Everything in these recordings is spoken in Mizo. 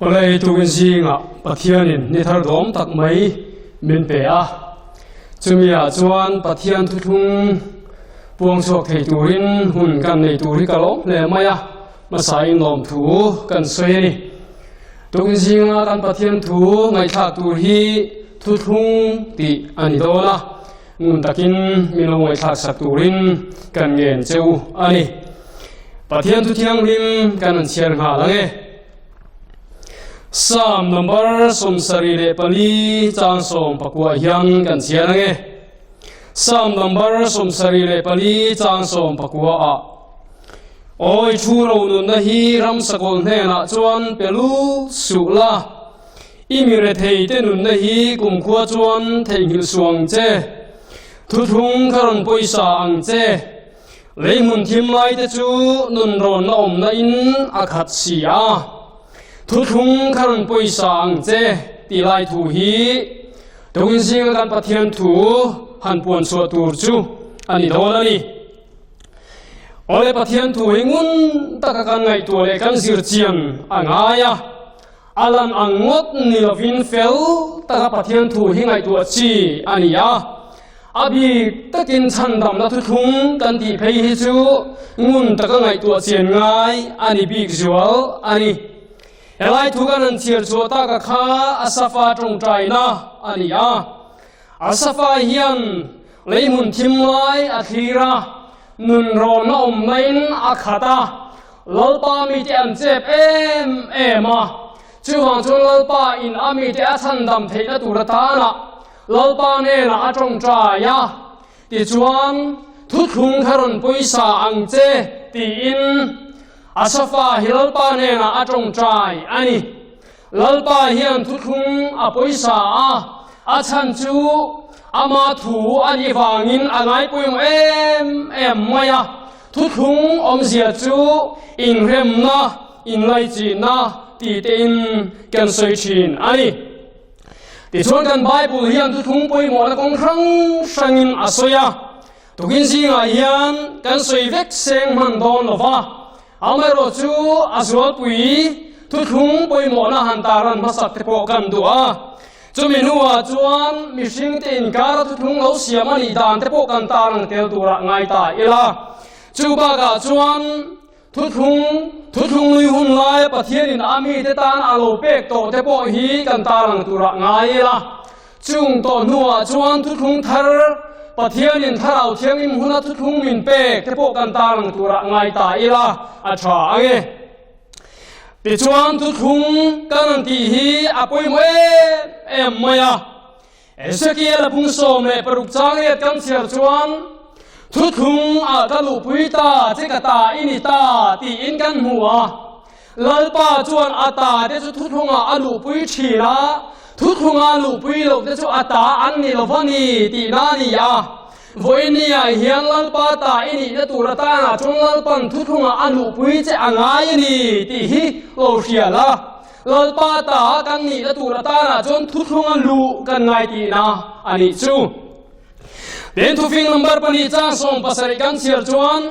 Awle tukin zingah Pathianin ni thar dawm tak mai min pe a, chumi ah chuan Pathian thuthlung puang chhuak thei turin hun kan nei tur hi ka lawm hle mai a, hmasain lawmthu kan sawi a ni. Tukin zinga kan Pathian thu ngaihthlak tur hi thuthlung tih a ni dawn a, ngun takin min lo ngaihthlak sak turin kan ngen che u a ni. Pathian thu thianghlim kan han chhiar nghal ang e. Psalm number 74 chang 19 hian kan chhiar ang e. Psalm number 74 chang 19 ah Awi thu ro nunna hi ram sakawlh hnenah chuan pe lu suh la, i mi rethei te nunna hi kumkhua chuan theihnghilh suh ang che. Thuthlung kha rawn pawisa ang che. Lei hmun thim lai te chu nun rawnna awmna in a khat si a. Thuthlung kha rawn pawisa ang che tih lai thu hi tungin zinga kan Pathian thu han puan chhuah tur chu a ni dawn a ni. Awle Pathian thu hi ngun taka kan ngaihtuah leh kan zir chian a ngai a. A lan ang ngawt ni lovin fel taka Pathian thu hi ngaihtuah chi a ni a. A bik takin chhandamna thuthlung kan tih phei hi chu ngun taka ngaihtuah chian ngai a ni bik zual a ni. Helai thu kan han chhiar chhuah taka kha Asafa tawngtaina a ni a. Asafa hian lei hmun thim lai a thlir a, nunrawnna awmnain a khat a, Lalpa mite an chep em em a. Chuvang chuan Lalpa in a mite a chhandam theihna tur atana Lalpa hnenah a tawngtai a, tichuan, Thuthlung kha rawn pawisa ang che, tiin Asafa hi Lalpa hnenah a tawngtai a ni. Lalpa hian thuthlung a pawisa a, a chhan chu ama thu a nih vangin a ngaipawimawh em em mai a. Thuthlung awmzia chu inremna, inlaichihna tih tein kan sawi thin a ni. Tichuan kan Bible hian thuthlung pawimawhna kawng hrang hrangin a sawi a, tukin zingah hian kan sawi vek seng hman dawn lo va, amaherawh chu a zualpui thuthlung pawimawhna han taran hmasak te pawh kan duh a. Chumi hnuah chuan mihringte inkara thuthlung lo siam a nih dan te pawh kan tarang tel turah ngai ta ila. Chu bakah chuan Thuthlung, thuthlung nui hun laia Pathianin a mite tan a lo pek tawh te pawh hi kan tarlang turah ngai ila. Chung tawh hnuah chuan thuthlung thar, Pathianin Thlarau Thianghlim huna thuthlung min pek te pawh kan tarlang turah ngai ta ila a tha ang e. Tichuan thuthlung kan han tih hi a pawimawh em em mai a. Ezekiel a phung 16 chang riat kan chhiar chuan, Thuthlung ah ka luhpui ta che ka ta i ni ta tiin kan hmu a. Lalpa chuan a ta te chu thuthlung ah a luhpui thin a, thuthlung a luhpui loh te chu a ta an ni lo va ni tihna a ni a. Vawiin ah hian Lalpa ta i nihna tur atana chuan Lalpan thuthlung ah a luhpui che a ngai a ni tih hi lo hria la. Lalpa ta kan nihna tur atana chuan thuthlunga luh kan ngai tihna a nih chu. Tin thufing number pahnih chang 17 kan chhiar chuan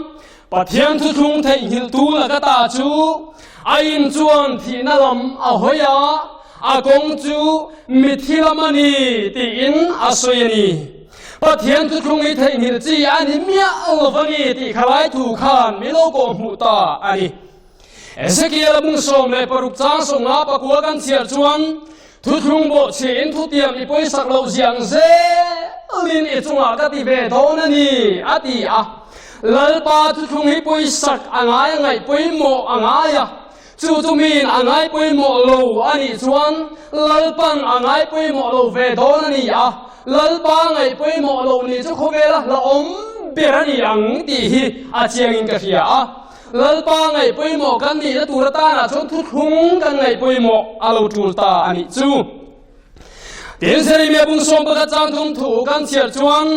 Pathian thuthlung theihnghilhtu laka ta chu a in chuan thihna lam a hawi a, a kawng chu mithi lam a ni tiin a sawi a ni. Pathian thuthlung hi theihnghilh chi a ni miah lo va ni tih khalai thu khan mi lo kawhhmuh ta a ni. Ezekiel a bung 16 chang 50 pakua kan chhiar chuan, Thuthlung bawhchhiahin thutiam i pawisak loh ziang zelin i chungah ka ti ve dawn a ni, a ti a. Lalpa thuthlung hi pawisak a ngai a ngaih pawimawh a ngai a, chu chu miin a ngai pawimawh lo a nih chuan Lalpan a ngai pawimawh lo ve dawn a ni a, Lalpa ngaih pawimawh lo nih chu khawvela hlauhawm ber a ni ang tih hi a chiangin ka hria a. Lalpa ngaih pawimawh kan nihna tur atanah chuan thuthlung kan ngaih pawimawh a lo tul ta a nih chu. Tin, Jeremia bung 11 chang thum thu kan chhiar chuan,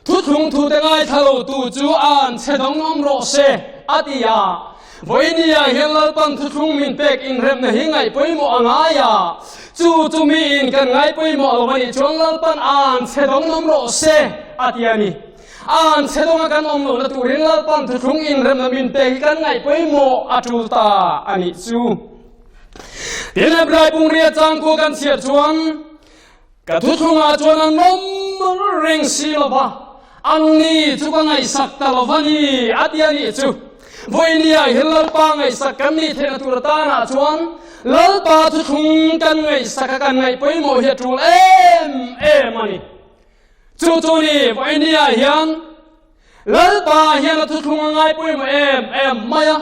Thuthlung thute ngaithla lo tu chu an chhe dawng awm rawh se, a ti a. Vawinia hian Lalpan thuthlung min pek inremna hi ngaih pawimawh a ngai a, chu chu miin kan ngai pawimawh lo a nih chuan Lalpan an chhe dawng awm rawh se, a ti a ni. An chhe dawnga kan awm lohna turin Lalpan thuthlung inremna min pek hi kan ngaih pawimawh a tul ta a nih chu. Tin, Hebrai bung riat changkua kan chhiar chuan, Ka thuthlungah chuan an awm reng si lo va, anni chu ka ngaihsak ta lo va ni, a ti a nih chu. Vawinia hian Lalpa ngaihsak kan nih theihna tur atanah chuan Lalpa thuthlung kan ngaihsak a kan ngaih pawimawh hi a tul em em a ni. Chu chu ni, vawinia hian Lalpa hian a thuthlung a ngai pawimawh em em mai a,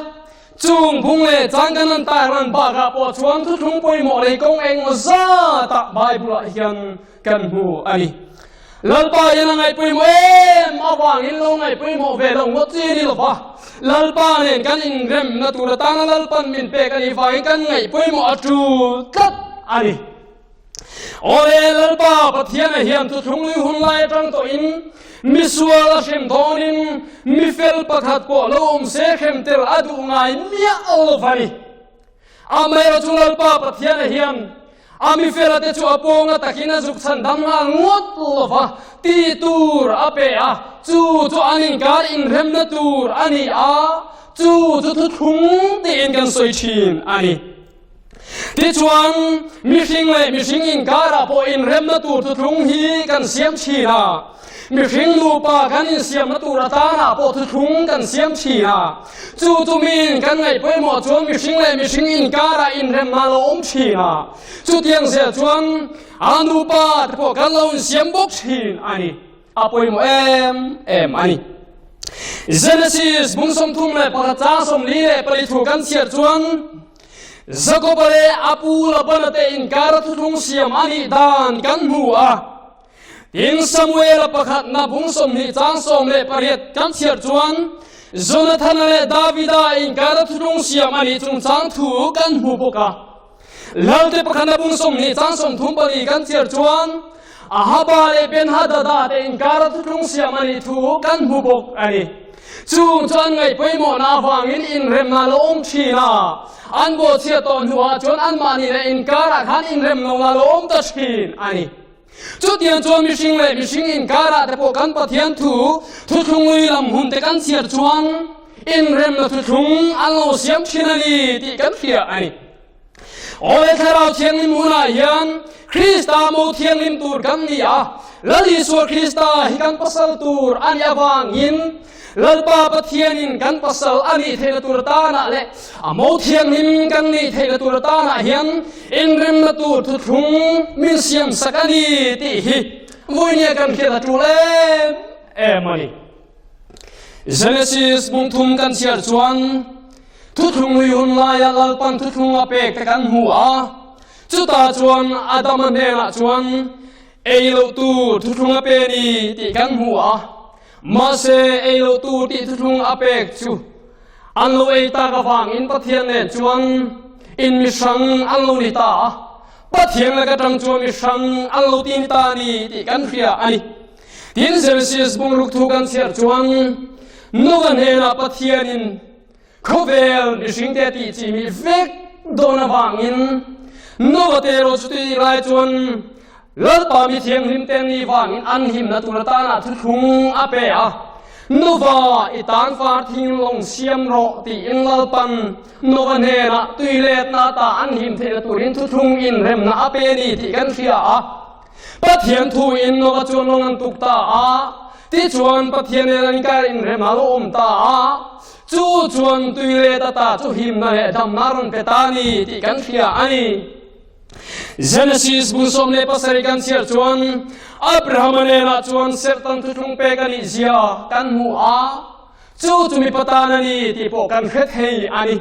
chung bung leh chang kan han tar ran bakah pawh chuan thuthlung pawimawh lei kawng engmaw zatah Bible-ah hian kan hmu a ni. Lalpa hian a ngaih pawimawh em avangin lo ngaih pawimawh ve lo ngawt chi a ni lo va, Lalpa nen kan inremna tur atana Lalpan min pek a nih vangin kan ngaih pawimawh a tul tlat a ni. Awle Lalpa Pathiana hian thuthlung lui hun lai atang tawhin misual a hrem dawnin mi fel pakhat pawh lo awm se hrem tel a duh ngai miah lo va ni. Amaherawh chu Lalpa Pathiana hian a mi fela te chu a pawnga takin a zuk chhan dam nghal ngawt lo va, tih tur a pe a, chu chu an inkar inremna tur a ni a, chu chu thuthlung tiin kan sawi thin a ni. Tichuan, mihring leh mihring inkarah pawh inremna tur thuthlung hi kan siam thin a. Mihring nupa kan insiamna tur atanah pawh thuthlung kan siam thin a. Chu chu miin kan ngaih pawimawh chuan mihring leh mihring inkarah inremna a lo awm thin a. Chutiang zel chuan a nupa te pawh kan lo insiam bawk thin a ni. A pawimawh em em a ni. Genesis bung 31 chang 44 thu kan chhiar chuan Jakoba leh a pu Labana te inkara thuthlung siam a nih dan kan hmu a. Tin, Samuela pakhatna bung 20 chang 18 kan chhiar chuan Jonathana leh Davida inkara thuthlung siam a nih chungchang thu kan hmu bawk a. Lalte pakhatna bung 20 chang 34 kan chhiar chuan Ahaba leh Ben-Hadada te inkara thuthlung siam a nih thu kan hmu bawk a ni. Chung chuan ngaih pawimawhna avangin inremna lo awm thin a, an bawhchhiat tawh hnuah chuan anmahni leh inkarah khan inremlohna lo awm ta thin a ni. Chutiang chuan mihring leh mihring inkarah te pawh kan Pathian thu thuthlunglui lam hun te kan chhiar chuan inremna thuthlung an lo siam thin a ni tih kan hria a ni. Awle Thlarau Thianghlim hunah hian Krista mo thianghlim tur kan ni a, Lal Isua Krista hi kan pasal tur a nih avangin Lalpa Pathianin kan pasal a nih theihna tur atanah leh a mo thianghlim kan nih theihna tur atanah hian inremna tur thuthlung min siamsak a ni tih hi vawinia kan hriat a tul em em a ni. Genesis bung thum kan chhiar chuan Thuthlung lui hun laia Lalpan thuthlung a pek te kan hmu a, chutah chuan Adama hnenah chuan ei loh tur thuthlung a pe ni tih kan hmu a, mahse ei loh tur tih thuthlung a pek chu an lo ei tak avangin Pathian nen chuan in mi hrang an lo ni ta a, Pathian laka tang chuan mi hrang an lo ti ni ta ni tih kan hria a ni. Tin, Genesis bungruk thu kan chhiar chuan Nova hnenah Pathianin Khawvel mihringte tih chi mi vek dawn avangin Nova te erawh chu tih lai chuan Lalpa mi thianghlim te ni vangin an himna tur atana thuthlung a pe a. Nova i tan far thing lawng siam rawh tiin Lalpan Nova hnenah tui letna ata an him theihna turin thuthlung inremna a pe ni tih kan hria a. Pathian thu in Nova chuan lawng an tuk ta a, tichuan Pathian nen an inkar inrem a lo awm ta a, chu chuan tui let ata chu himna leh damna a rawn pe ta a ni tih kan hria a ni. Genesis bung 17 kan chhiar chuan Abrahama nenah chuan serhtan thuthlung pek a nih zia kan hmu a, Chu chu mipa tan a ni tih pawh kan hre thei a ni.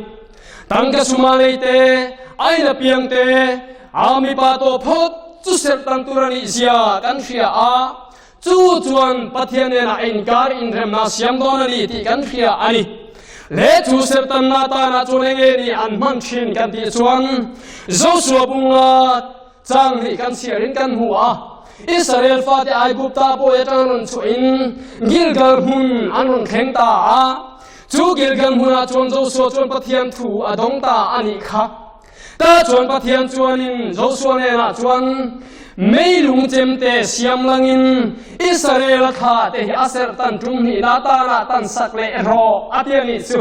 Tangka suma lei te, aina piang te, a mipa tawh phawt chu serh tan tur a nih zia kan hria a, chu chuan Pathian nena inkar inremna siam dawn a ni tih kan hria a ni. Le chu serh tanna tanah chuan enge ni an hman thin kan tih chuan Joshua bunga Chang nih kan chhiarin kan hmu a, Israel fate Aigupta pawi atang rawn chhuahin Gilgal hmun an rawn thleng ta a. Chu Gilgal hmunah chuan Joshua chuan Pathian thu a dawng ta a nih kha. Ta chuan Pathian chuanin Joshua hnenah chuan meilung chemte siam langin Israel-a thla te hi a serh tan tum hnihna tanah tan sak leh rawh a ti a nih chu.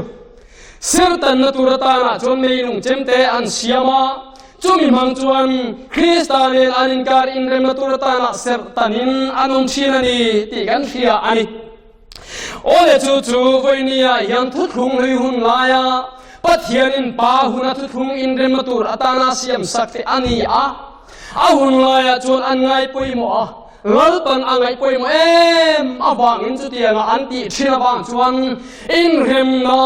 Serh tanna tur atanah chuan meilung chemte an siam a. Chumi hmang chuan Krista nen an inkar inremna tur atana serh tanin an awm thin a ni tih kan hria a ni. Awle chu chu vawinia hian thuthlung hlui hun laia Pathianin Pa huna thuthlung inremna tur atana siam sak te a ni a. A hun laiah chuan an ngai pawimawh a, Lalpan a ngaih pawimawh em avangin chutianga an tih thin avang chuan inremna,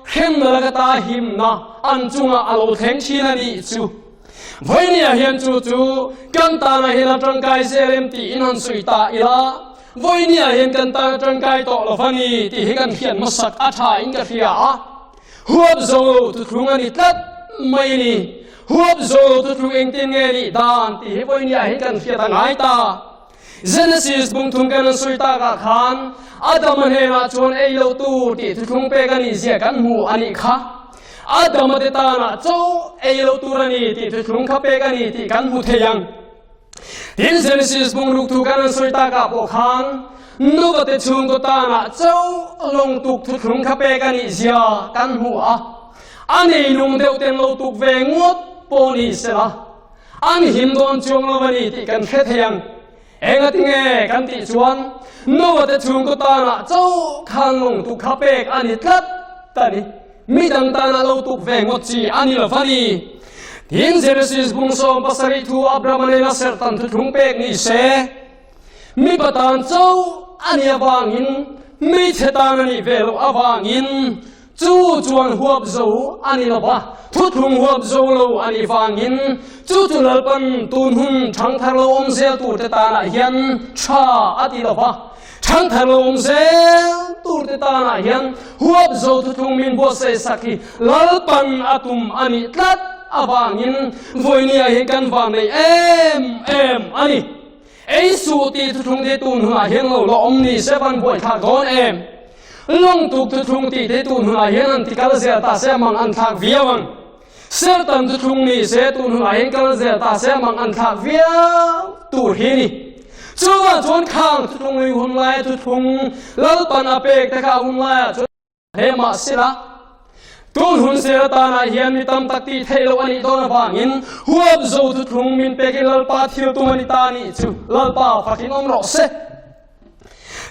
hremna laka ta himna an chungah a lo thleng thin a nih chu. Vawinia hian chu chu kan tana hian a tangkai zel em tiin han sawi ta ila, vawinia hian kan tan a tangkai tawh lo va ni tih hi kan hriat hmasak a tha in ka hria a. Huap zo lo thuthlung a ni tlat mai a ni. Huap zo lo thuthlung engtin nge nih dan tih hi vawinia hian kan hriat a ngai ta. Genesis bungthum kan an sawi takah khan Adama hnenah chuan ei loh tur tih thuthlung pek a nih zia kan hmu a nih kha. Adama te tanah chauh ei loh tur a ni tih thuthlung kha pek a ni tih kan hmu thei ang. Tin, Genesis bungruk thu kan an sawi takah pawh khan Nova te chhungkaw tanah chauh lawngtuk thuthlung kha pek a nih zia kan hmu a. A neinung deuh ten lo tuk ve ngawt pawh ni sela, an him dawn chuang lo a ni tih kan hre thei ang. Engatinge kan tih chuan Nova te chhungkaw tanah chauh khan lawngtuk kha pek a ni tlat a ni. Midang tana lo tuk ve ngawt chi a ni lo va ni. Tin, Genesis bung 17 thu Abrahama nena serhtan thuthlung pek ni se, mipa tan chauh a nih avangin hmeichhe tan a nih ve loh avangin chu chuan huap zo a ni lo va, thuthlung huap zo lo a nih vangin chu chu Lalpan tun hun ṭhangthar lo awm zel turte tanah hian ṭha a ti lo va. Ṭhangthar lo awm zel turte tanah hian huap zo thuthlung min buatsaih sak hi Lalpan a tum a nih tlat avangin vawinia hi kan van nei em em a ni. Ei suh tih thuthlung te tun hunah hian lo la awm ni se van buaithlak dawn em? Lawngtuk thuthlung tih te tun hunah hian an tikal zel ta se mang an thlak viau ang. Sertan thuthlung ni se tun hunah hian kal zel ta se mang an thlak viau tur hi ni. Chuvang chuan khang thuthlung lui hun laia thuthlung Lalpan a pek te kha a hun laiah chuan hle mah sela tun hun zel atanah hian mi tam tak tih theih loh a nih dawn avangin huap zo thuthlung min pekin Lalpa thil tum a ni ta nih chu Lalpa fakin awm rawh se.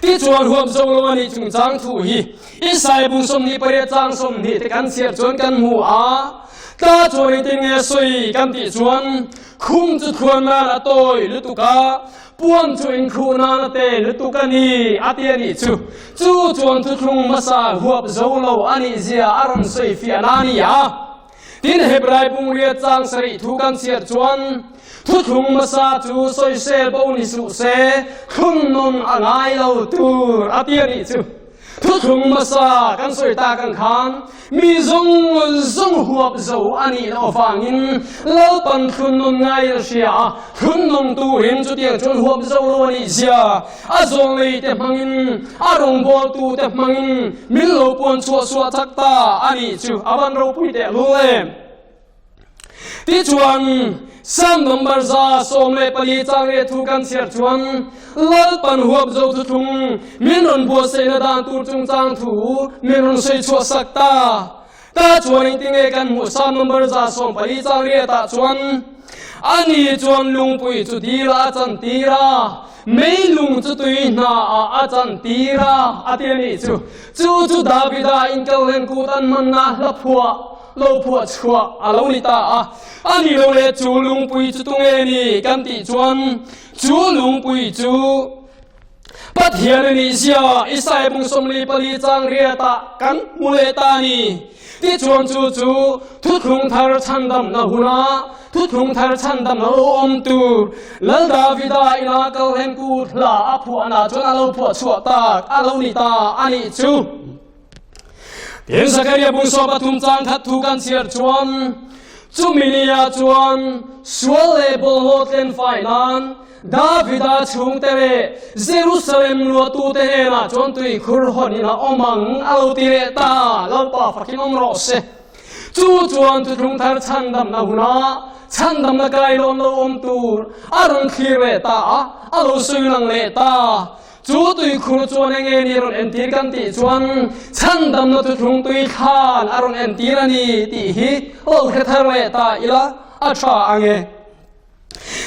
Tichuan huap zo lo a nih chungchang thu hi Isai bung 28 chang 20 te kan chhiar chuan kan hmu a. Tla chuan engtin nge sawi kan tih chuan khum chu thluan nan a tawi lutuk a, puan chu inkhuh nan a te lutuk a ni a ti a nih chu. Chu chuan thuthlung hmasa huap zo lo a nih zia a rawn sawi fiah na a ni a. Tin, Hebrai bung riat chang sarih thu kan chhiar chuan, Thuthlung hmasa chu sawisel bo ni suh se, thlun nawn a ngai lo tur a ti a nih chu. Thuthlung hmasa kan sawi tak ang khan mi zawng zawng huap zo a nih loh avangin Lalpan thlun nawn ngaiin a hria a, thlun nawn turin chutiang chuan huap zo lo a nih zia A zawnglei te hmangin, a rawngbawltu te hmangin min lo puan chhuah suah chak ta a nih chu a van ropui teh lul em. Tichuan, Salm number 114 chang leh thu kan chhiar chuan Lalpan huap zo thuthlung min rawn buatsaihna dan tur chungchang thu min rawn sawi chhuah sak ta. Ta chuan engtinge kan hmuh Salm number 114 chang riatah chuan Ani chuan lungpui chu dil ah a chantir a, meilung chu tui hna ah a chantir a, a ti a nih chu. Chu chu Davida inkalhlen kut an hmanna hla phuah lo phuah chhuah a lo ni ta a. A ni lo le chu lungpui chu tunge ni kan tih chuan chu lungpui chu Pathian a nih zia Isaiah bung 44 chang riatah kan hmu leh ta a ni. Tichuan chu chu thuthlung thar chhandamna huna thuthlung thar chhandamna lo awm tur Lal Davida ina kalhlen kut hla a phuahna chuan a lo phuah chhuah tak a lo ni ta a nih chu. Tin, Zakaria bung 13 chang khat thu kan chhiar chuan chumi nia chuan sual leh bawlhhlawh tlen fai nan Davida chhungte leh Jerusalem luahtute hnenah chuan tuikhur hawnin a awm ang a lo ti leh ta, Lalpa fakin awm rawh se. Chu chuan thuthlung thar chhandamna huna chhandamna kailawn lo awm tur a rawn thlir leh ta a, a lo sawi lang leh ta. Chu tuikhur chuan eng nge ni rawn entir kan tih chuan chhandamna thuthlung tui thlan a rawn entir a ni tih hi lo hre thar leh ta ila. a tha ang e.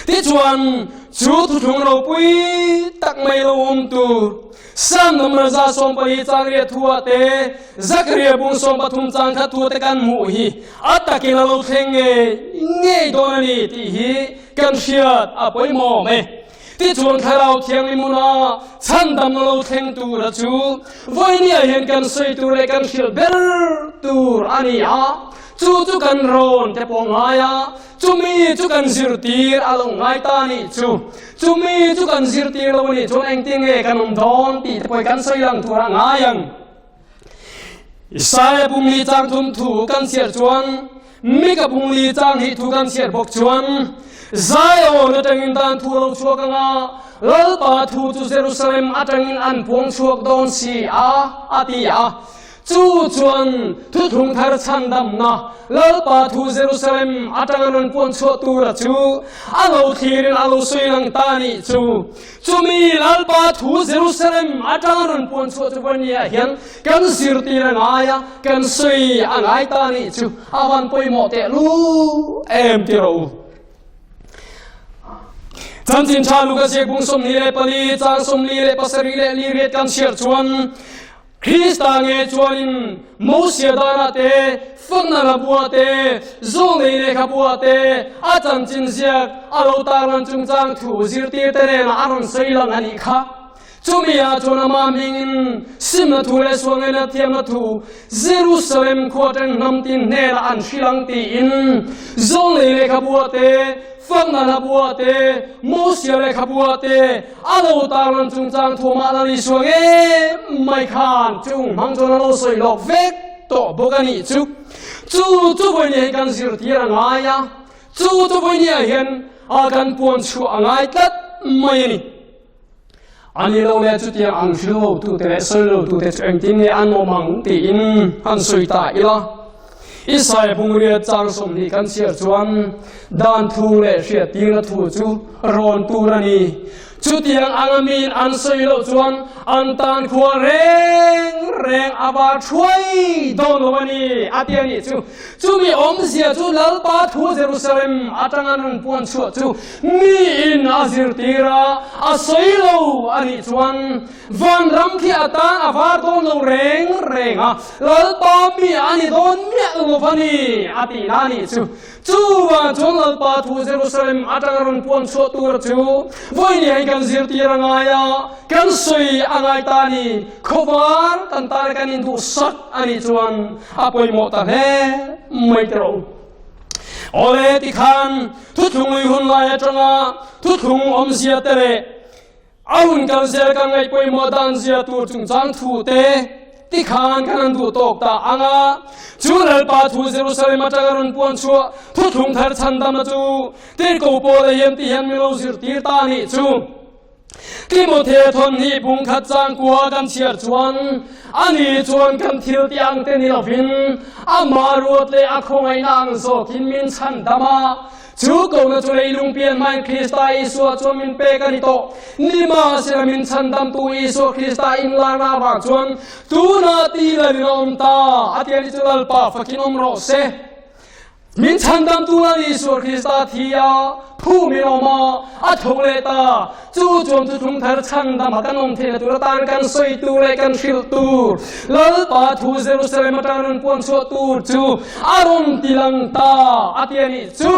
Tichuan, chu thuthlung ropui tak mai lo awm tur Sam number 114 chang riat thua te, Zakaria bung 13 chang khat thua te kan hmuh hi a takin a lo thleng ngei ngei dawn a ni tih hi kan hriat a pawimawh awm e. Tichuan Thlarau Thianghlim huna chhandamna lo thleng tura chu vawinia hian kan sawi tur leh kan hrilh ber tur a ni a, chu chu kan rawn te pawh ngai a, chumi chu kan zirtir a lo ngai ta a nih chu. Chumi chu kan zirtir lo a nih chuan engtin nge kan awm dawn tih te pawh kan sawi lang tur a ngai ang. Isaiah bungli chang thum thu kan chhiar chuan Mika bungli chang hnih thu kan chhiar bawk chuan Zion atangin dan thu a lo chhuak anga Lalpa thu chu Jerusalem atangin an puang chhuak dawn si a, a ti a. Chu chuan thuthlung thar chhandamna Lalpa thu Jerusalem atanga rawn puan chhuah tura chu a lo thlirin a lo sawi lang ta nih chu. Chumi Lalpa thu Jerusalem atanga rawn puan chhuah chu Vania hian kan zirtir a ngai a, kan sawi a ngai ta nih chu a van pawimawh teh lu em ti rawh u. Chanchin tha Luka ziak bung 24 chang 47 riat kan chhiar chuan Krista nge chuanin Mosia danah te, fakna hla te, zawlnei lehkhabuah te a chanchin ziak a lo tarlan chungchang thu zirtirte nenah a rawn sawi lang a nih kha. Chumi ah chuan amah hmingin simna thu leh sualngaihna thiamna thu Jerusalem khua atang hnam tin hnenah an hrilh ang tiin zawlnei lehkhabuah te, fakna hla te, Mosia lehkhabuah te A lo tarlan chungchang thuamah Lal Isua nge mai khan chung hmang chuan a lo sawi lawk vek tawh bawk a nih chu. Chu chu vawinia hi kan zirtir a ngai a, chu chu vawinia hian a kan puan chhuah a ngai tlat mai a ni. A ni lo le chutiang ang hril lo tute leh sawi lo tute chu engtin nge an awm ang tiin han sawi ta ila. Isaiah bungriat chang 20 kan chhiar chuan dan thu leh hriattirna thu chu rawn tur a ni. Chutiang anga miin an sawi loh chuan an tan khua reng reng a va thuai dawn lo a ni, a ti a nih chu. Chumi awmzia chu Lalpa thu Jerusalem atanga an rawn puan chhuah chu miin a zirtir a, a sawi lo a nih chuan Vanram khi a tan a var dawn lo reng reng a, Lalpa mi a ni dawn miah lo va ni, a tih na nih chu. Chuvang chuan Lalpa thu Jerusalem atanga rawn puan chhuah tur chu vawinia hi kan zirtir a ngai a, kan sawi a ngai ta a ni. Khawvar kan tana kan induhsak a nih chuan a pawimawh ta hle mai teh rawh u. Awle tikhan thuthlung lui hun lai atanga thuthlung awmzia te leh A hun kal zel kan ngaih pawimawh dan zia tur chungchang thu te tikhan kan han duh tawk ta ang a. Chu Lalpa thu Jerusalem atanga rawn puan chhuah thuthlung thar chhandamna chu Tirhkoh Paula hian ti hian min lo zirtir ta a nih chu. Timothea thawn hi bung khat chang kua kan chhiar chuan ani chuan kan thil tih ang te ni lovin amah ruat leh a khawngaihna ang zawkin min chhandam a. Chu kohna chu leilung pian hmain Krista Isua chuan min pek a ni tawh. Nimahsela min chhandamtu Isua Krista inlarna avang chuan tunah ti lalin a awm ta a ti a ni chu Lalpa fakin awm rawh se. Min chhandamtu Lal Isua Krista thi a, phu min awm a, a tho leh ta. Chu chuan thuthlung thar chhandama kan awm theihna tur atan kan sawi tur leh kan hrilh tur Lalpa thu Jerusalem atang rawn puan chhuah tur chu a rawn ti lang ta a ti a nih chu.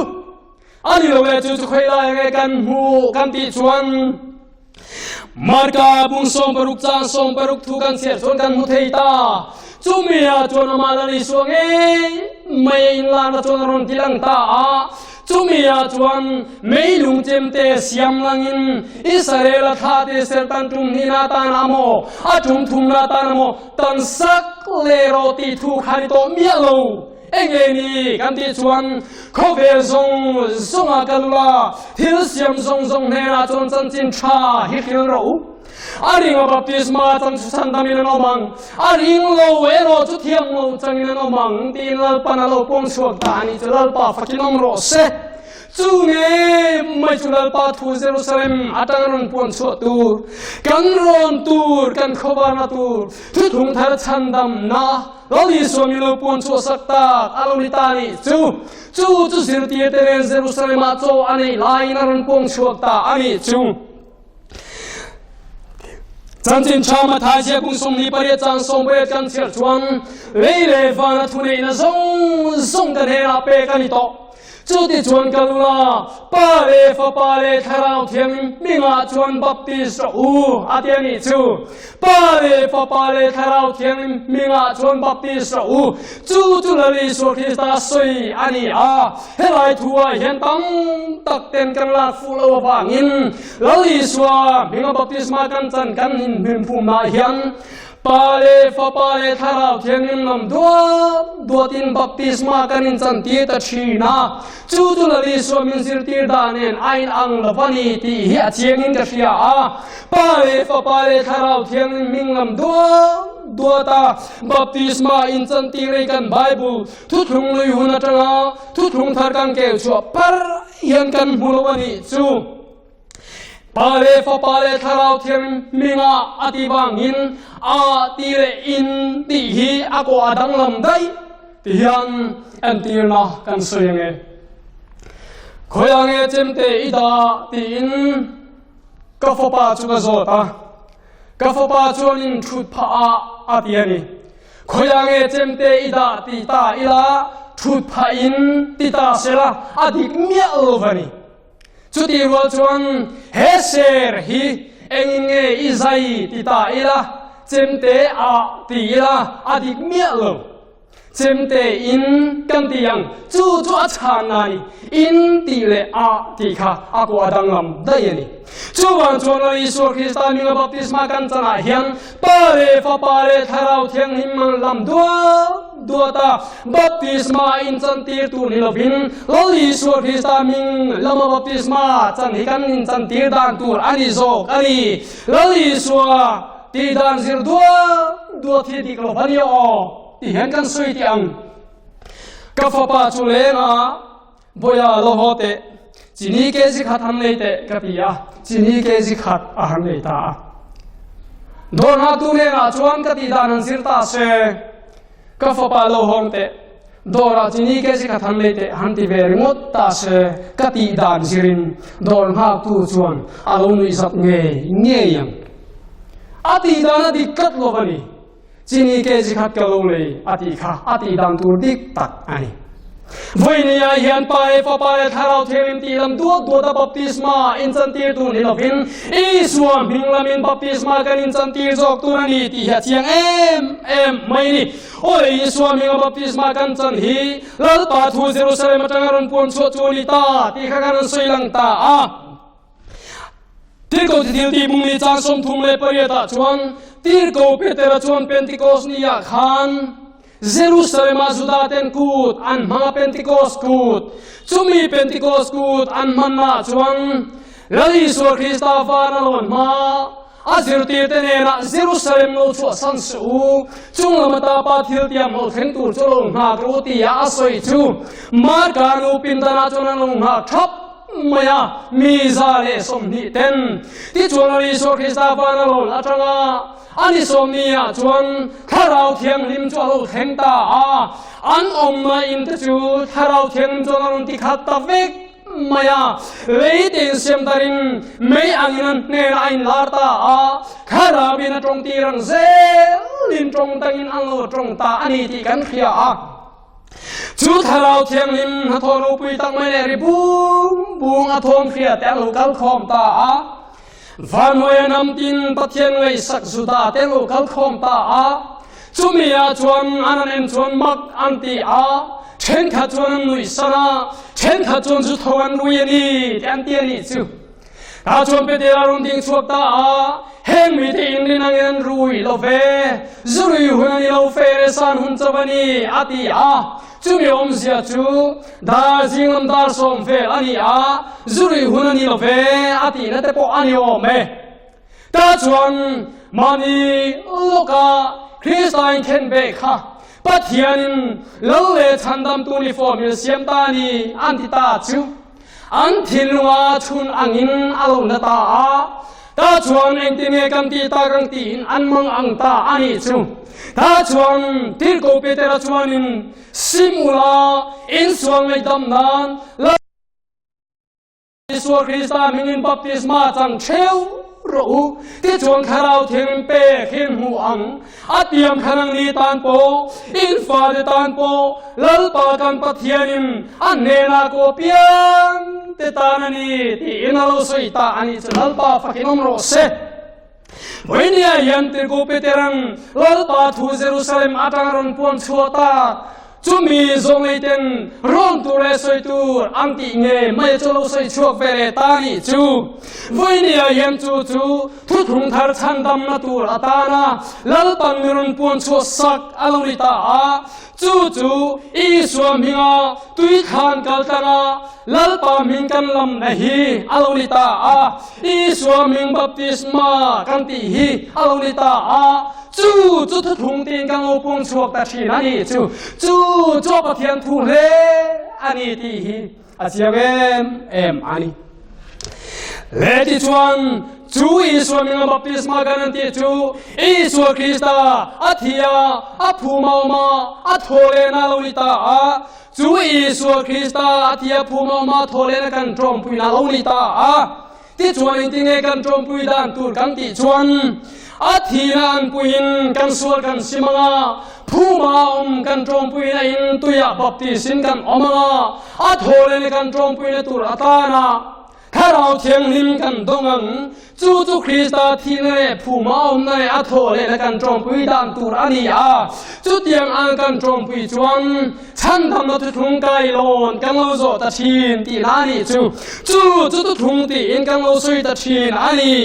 A ni lo le chu chu khawi lai nge kan hmuh kan tih chuan Marka bung 16 chang 16 thu kan chhiar chuan kan hmu thei ta. Chumi ah chuan amah Lal Isua ngei mai a inlarna chuan a rawn ti lang ta a. Chumi ah chuan meilung chemte siam langin Israel-a thlate sertan tum hnihna atan amaw, a tum thumna atan amaw tan sak leh rawh tih thu kha ni tawh miah lo. Enge ni kan tih chuan khawvel zawng zawnga kal ula, thil siam zawng zawng hnenah chuan chanchin tha hi hril rawh u. A ring a baptisma chang chu chhandamin an awm ang, a ring lo erawh chu thiam lo changin an awm ang tiin Lalpan a lo pawng chhuak ta a nih chu Lalpa fakin awm rawh se. Chu nge mai chu Lalpa thu Jerusalem atang rawn puan chhuah tur, kan rawn tur, kan khawvarna tur, thuthlung thar chhandamna Lal Isua mi lo puan chhuah sak tak a lo ni ta nih chu. Chu chu zirtirte nen Jerusalem ah chaw a neih laiin a rawn puang chhuak ta a nih chu. Chanchin tha Mathai ziak kum 28 chang 18 kan chhiar chuan lei leh vana thuneihna zawng zawng kan hnenah pek a ni tawh. Chuti chuan ka lula Pa leh Fapa leh Thlarau Thianghlim hmingah chuan baptis rawh u a ti a nih chu. Pa leh Fapa leh Thlarau Thianghlim hmingah chuan baptis rawh u. Chu chu Lal Isua Krista sawi a ni a. Helai thuah hian tam tak ten kan lak fuh lo avangin Lal Isua hminga baptisma kan chan kan inhmimphumnaah hian Pa leh Fapa leh Thlarau Thianghlim lam duat duatin baptisma kan inchantir ta thin a, chu chu Lal Isua min zirtir dan nen a inang lo a ni tih hi a chiangin ka hria a. Pa leh Fapa leh Thlarau Thianghlim hming lam duat duata baptisma inchantir ei kan Bible thuthlung lui hun atanga thuthlung thar kan keu chhuah par hian kan hmu lo a nih chu. Pa leh Fapa leh Thlarau Thianghlim hmingah a ti vangin a ti leh in tih hi a kawh a danglam daih ti hian entirna kan sawi ange. Khawiah nge chemte i dah tiin ka fapa chu ka zawt a, ka fapa chuanin thut phah ah a ti a ni. Khawiah nge chemte i dah ti ta ila thut phah in ti ta sela a dik miah lo va ni. Chutih rual chuan he ser hi engin nge i zai ti ta ila, chemte ah ti ila a dik miah lo. Chemte in kan ti ang, chu chu a chhanna a ni. In tih leh ah tih kha a kawh a danglam daih a ni. Chuvang chuan Lal Isua Krista hminga baptisma kan chanah hian Pa leh Fapa leh Thlarau Thianghlim an lam duat duat a, baptisma inchantir tur ni lovin Lal Isua Krista hming lama baptisma chan hi kan inchantir dan tur a ni zawk a ni. Lal Isua tih dan zir duat duat hi dik lo va nia aw ti hian kan sawi teh ang. Ka fapa chu leng a, Bawia lo haw teh, chini kg khat han nei teh ka ti a, chini kg khat a han nei ta a. Dawr nghaktu hnenah chuan ka tih dan han zir ta se, ka fapa lo hawng teh, dawrah chini kg khat han nei teh han ti ve ringawt ta se, ka tih dan zirin dawr nghaktu chuan a lo nuihzat ngei ngei ang. A tih dan a dik tlat lo a ni. Chini kg khat ka lo lei a tih kha a tih dan tur dik tak a ni. Vawinia hian Pa leh Fapa leh Thlarau Thianghlim tih lam duat duata baptisma inchantir tur ni lovin Isua hming lamin baptisma kan inchantir zawk tur a ni tih hi a chiang em em mai ni. Aw le Isua hminga baptisma kan chan hi Lalpa thu Jerusalem atanga rawn puan chhuah chu a ni ta tih kha kan rawn sawi lang ta a. Tirhkoh thil tih bungni chang 38 ah chuan Tirhkoh Petera chuan Pentikos ni ah khan Jerusalem ah Juda ten kut an hmang a Pentikos kut. Chumi Pentikos kut an hmanna ah chuan Lal Isua Krista van a lawn hma a zirtirte hnenah Jerusalem lo chhuahsan suh u, chung lam ata Pa thil tiam lo thleng tur chu lo nghak ru tia a sawi chu Marka nu pindanah chuan an lo nghak thap mai a, mi 120 ten. Tichuan Lal Isua Krista van a lawn atanga a ni sawmni ah chuan Thlarau Thianghlim chu a lo thleng ta a, an awmna in te chu Thlarau Thianghlim chuan a rawn ti khat ta vek mai a, lei te insiam darin mei angin an hnenah a inlar ta a, Thlarauin a tawng tir ang zelin tawng dangin an lo tawng ta a ni tih kan hria a. Chu Thlarau Thianghlim hnathawh ropui tak mai leh ri bung bung a thawm hria te an lo kal khawm ta a. Vanhawia nam tin Pathian ngaihsak Juda te an lo kal khawm ta a. Chumi ah chuan an an en chuan mak an ti a, thenkhat chuan an nuih san a, thenkhat chuan zu tho an rui a ni tih an ti a nih chu. Tah chuan Petera rawn ding chhuak ta a, Heng mite in rin angin an rui lo ve, zu rui hun a ni lo fe re san hun chauh a ni, a ti a. Chumi awmzia chu dar zinglam dar sawm vel a ni a, zu rui hun a ni lo ve a tihna te pawh a ni awm e. Tah chuan mahni lawka Krista inkhen beh kha Pathianin Lal leh Chhandamtu ni form in a siam ta a ni an ti ta chu. An thinlunga chhun angin a lo na ta a, tah chuan engtin nge kan tih tak ang tiin an mang ang ta a nih chu. Tah chuan Tirhkoh Petera chuanin, Sim ula, insual ngaihdam nan Lal Isua Krista hmingin baptisma chang theuh rawh u, tichuan Thlarau Thianghlim pek hi in hmu ang. A tiam khan ang ni tan pawh, in fate tan pawh, Lalpa kan Pathianin a hnenah ko piang te tan a ni tiin a lo sawi ta a nih chu Lalpa fakin awm rawh se. Vawinia hian Tirhkoh Petera'n Lalpa thu Jerusalem atanga rawn puan chhuah tak Chumi zawngleiten rawn tur leh sawi tur an tih nge mai chu lo sawi chhuak ve leh ta nih chu. Vawinia hian chu chu thuthlung thar chhandamna tur atana Lalpan mi rawn puan chhuah sak a lo ni ta a, chu chu Isua hminga tui thlan kal tlanga Lalpa hming kan lamna hi a lo ni ta a, Isua hming baptisma kan tih hi a lo ni ta a. Chu chu thuthlung tiin ka ngo pung chhuak ta thin a nih chu. Chu chu a Pathian thu hle a ni tih hi a chiang em em a ni. Le tichuan chu Isua minga baptisma kan an tih chu Isua Krista a thi a, a phum a awm a, a thaw lehna a lo ni ta a. Chu Isua Krista a thi a, phum a awm a, a thaw lehna kan tawmpuina a lo ni ta a. Tichuan engtinge kan ṭawmpui dan tur kan tih chuan a thihna an puiin kan sual kan sim ang a, phuma a awm kan ṭawmpuina in tuiah baptis-in kan awm ang a, a thawhlene kan ṭawmpuina tur atana Thlarau Thianghlim kan dawng ang. Chu chu Krista thihna leh phuma a awmna leh a thawhlehna kan ṭawmpui dan tur a ni a. Chutiang ang kan ṭawmpui chuan Chhandamna thuthlung kailawn kan lo zawh ta thin tihna a nih chu. Chu chu thuthlung tiin kan lo sawi ta thin a ni.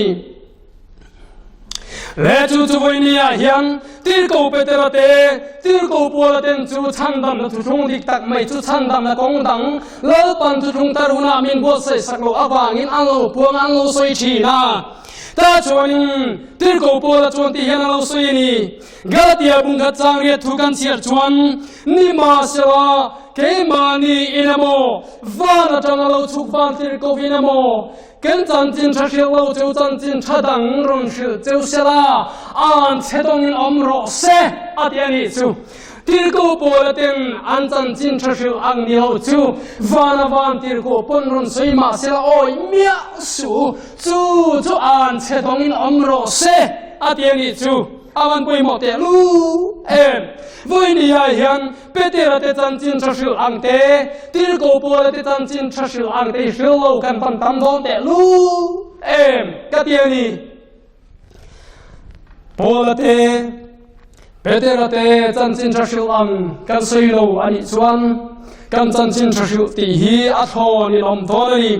Le chu chu vawinia hian Tirhkoh Petera te, Tirhkoh Paula ten chu chhandamna thuthlung dik tak mai chu chhandamna kawng dang Lalpan thuthlung tar hunah min buatsaih sak loh avangin an lo puang an lo sawi thin a. Tah chuanin Tirhkoh Paula chuan ti hian a lo sawi a ni. Galatia bungkhat chang riat thu kan chhiar chuan, Nimahsela, keimahni in emaw, van atanga lo chhuk van tir ko in emaw, kan chanchin tha hrilh lo cheu chanchin tha dang rawn hrilh cheu sela, an chhe dawngin awm rawh se, a ti a nih chu. Tirhkoh Paula ten an chanchin tha hrilh ang ni lo chu, vana van tirhkoh pawn rawn sawi mahsela awi miah suh, chu chu an chhe dawngin awm rawh se, a ti a nih chu. A van pawimawh teh lu em! Vawinia hian Petera te chanchin tha hrilh ang te, Tirhkoh Paula te chanchin tha hrilh ang te hi hrilh lo kan van tam dawn teh lu em ka ti a ni. Paula te, Petera te chanchin tha hrilh ang kan sawi lo a nih chuan kan chanchin tha hrilh tih hi a thlawn in awm dawn a ni.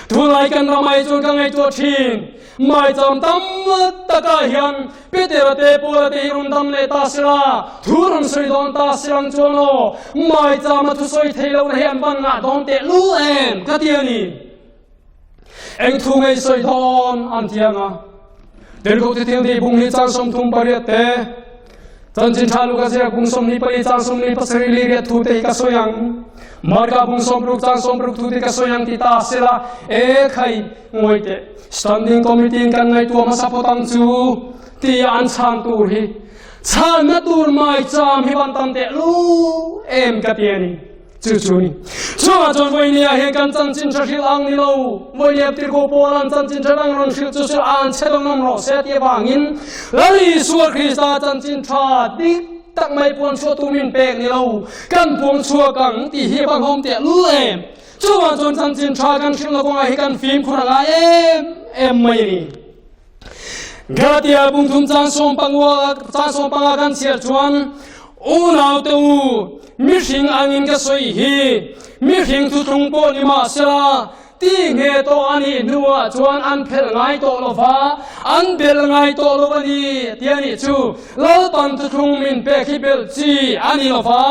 Tunlai kan ramai chuan ka ngaihtuah thin. Maicham tam takah hian Petera te Paula te hi rawn dam leh ta sela, thu rawn sawi dawn ta silang chuan aw, maichama thu sawi thei lohna hi an van ngah dawn teh lul em ka ti a ni. Eng thu ngei sawi dawn an ti ang a. Tirhkoh Thithiangthei bung hi chang 38 te, Chanchin tha Luka ziak bung 24 chang 27 li riat thu te hi ka sawi ang. Marka bung 60 chang 60 thu te ka sawi ang ti ta sela, e khai ngawi teh. Standing Committee in kan ngaihtuah hmasa phawt ang chu tia an chhan tur hi chhanna tur maicham hi van tam teh lu em ka ti a ni. Chu chu ni. Chungah chuan vawinia hian kan chanchin tha hrilh ang ni lo. Vawinia Tirhkoh Paula'n chanchin tha dang rawn hrilh chu chu an chhe dawng ngam rawh se ti avangin Lal Isua Krista chanchin tha dik tak mai puan chhuah tu min pek ni lo. Kan puang chhuak ang tih hi a va nghawm teh lul em. Chuvang chuan chanchin tha kan hrilhna kawngah hi kan fimkhur a ngai em em mai a ni. Galatia bung thum chang sawm pangua chang sawm panga kan chhiar chuan unaute u mihring angin ka sawi hi mihring thuthlung pawh ni mahsela ti nge tawh a nih hnuah chuan an phelh ngai tawh lova an bel ngai tawh lo a ni ti a nih chu Lalpan thuthlung min pek hi belh chi a ni lova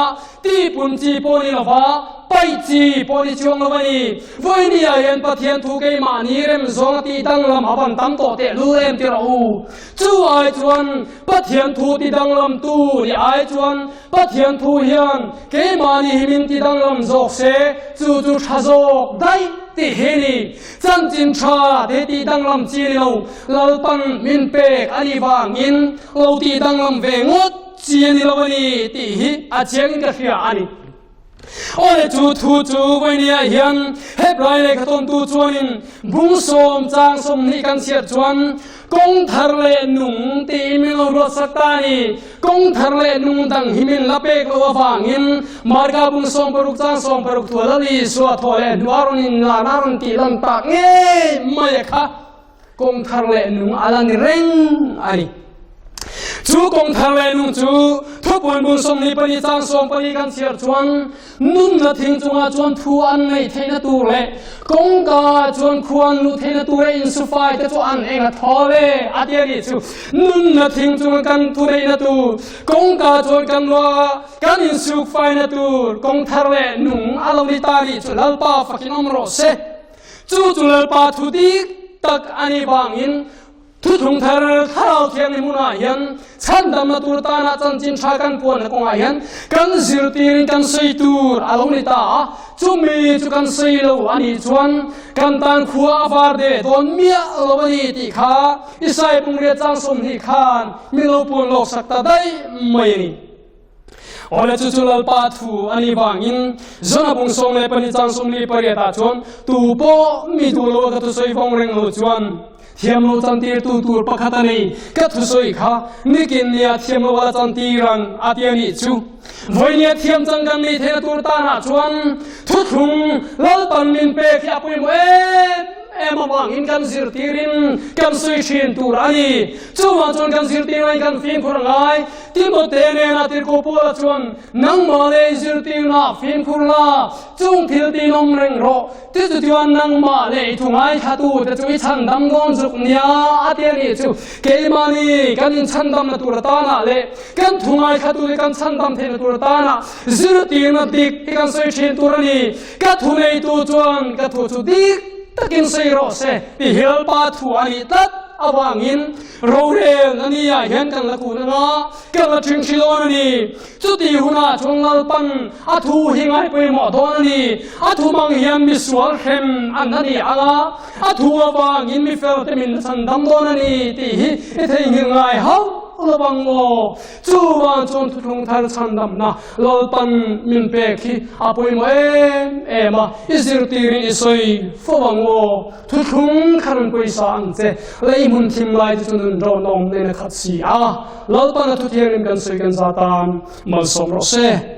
ti pun chi pawh ni lova paih chi pawh ni chuang lo a ni. Vawinia hian Pathian thu keimahni rem zawng a tih danglam a van tam tawh teh lul em ti rawh u. Chu ai chuan Pathian thu ti danglam tu ni ai chuan Pathian thu hian keimahni hi min ti danglam zawk se chu chu tha zawk daih. tih hi a ni. Chanchin tha te tih danglam chi a ni lo, Lalpan min pek a nih vangin lo tih danglam ve ngawt chi a ni lo a ni tih hi a chiangin ka hria a ni. Awle chu thu chu vawinia hian Hebrai lehkha tawntu chuanin bung sawm chang 20 kan chhiat chuan kawng thar leh nung tiin min lo ruatsak ta a ni. Kawng thar leh nung dang hi min la pek loh avangin Marka bung 60 chang 60 thua Lal Isua thawh leh hnu a rawn inlan a rawn tih lan tak ngei mai a kha. Kawng thar leh nung a la ni reng a ni. Chu kawng thar leh nung chu thupuan bun 24 chang 14 kan chhiar chuan nunna thing chungah chuan thu an neih theihna tur leh kawngka chuan khua an luh theihna tura insufai te chu an eng a thaw ve a ti a nih chu. Nunna thing chunga kan thu neihna tur, kawngka chuan kan luah kan insukfaina tur kawng thar leh nung a lo ni ta nih chu Lalpa fakin awm rawh se. Chu chu Lalpa thu dik tak a nih vangin Thuthlung Thar Thlarau Thianghlim hunah hian chhandamna tur tana chanchin tha kan puanna kawngah hian kan zirtirin kan sawi tur a lo ni ta a, chumi chu kan sawi lo a nih chuan kan tan khua a var de dawn miah lo a ni tih kha Isai pungriat chang 20 khan min lo puan lawk sak ta daih mai a ni. Awle chu chu Lalpa thu a nih vangin Zona bung 14 chang 48 ah chuan tu pawh mi duh lo a ka thusawi vawng reng lo chuan thiam lo chantir tu tur pakhat a nei ka thusawi kha nikin nia thiam lo a la chantir ang a ti a nih chu. Vawinia thiam chang kan nei theihna tur tanah chuan thuthlung Lalpan min pek hi a pawimawh em em avangin kan zirtirin kan sawi thin tur a ni. Chuvang chuan kan zirtir laiin kan fimkhur a ngai. Timote nena tirhkoh Paula chuan, Nangmah leh i zirtirna fimkhur la, chung thil tin awm reng rawh. Ti chuan nangmah leh i thu ngaithlatute chu i chhandam dawn zuk nia a ti a nih chu. Keimahni kan inchhandamna tur atanah leh kan thu ngaithlatute kan chhandam theihna tur atanah zirtirna dik hi kan sawi thin tur a ni. Ka thu neitu chuan ka thu chu dik takin sawi rawh se ti hi Lalpa thu a nih tlat avangin Rorel a ni ah hian kan la kun anga, kan la ṭhing hri dawn a ni. Chuti hunah chuan Lalpan a thu hi ngai pawimawh dawn a ni. A thu hmang hian mi sual hrem an a ni anga, a thu avangin mi fel te min chhandam dawn a ni tih hi i theihnghilh ngai hauh lo ang maw? Chuvang chuan thuthlung thar chhandamna Lalpan min pek hi a pawimawh em em a, i zirtirin i sawi fo ang maw? Thuthlung kha rawn pawisa ang che, lei hmun thim lai te chu nun rawn awm nen a khat si a, Lalpan a thuthiangin kan sawi kan za tan malsawm rawh se.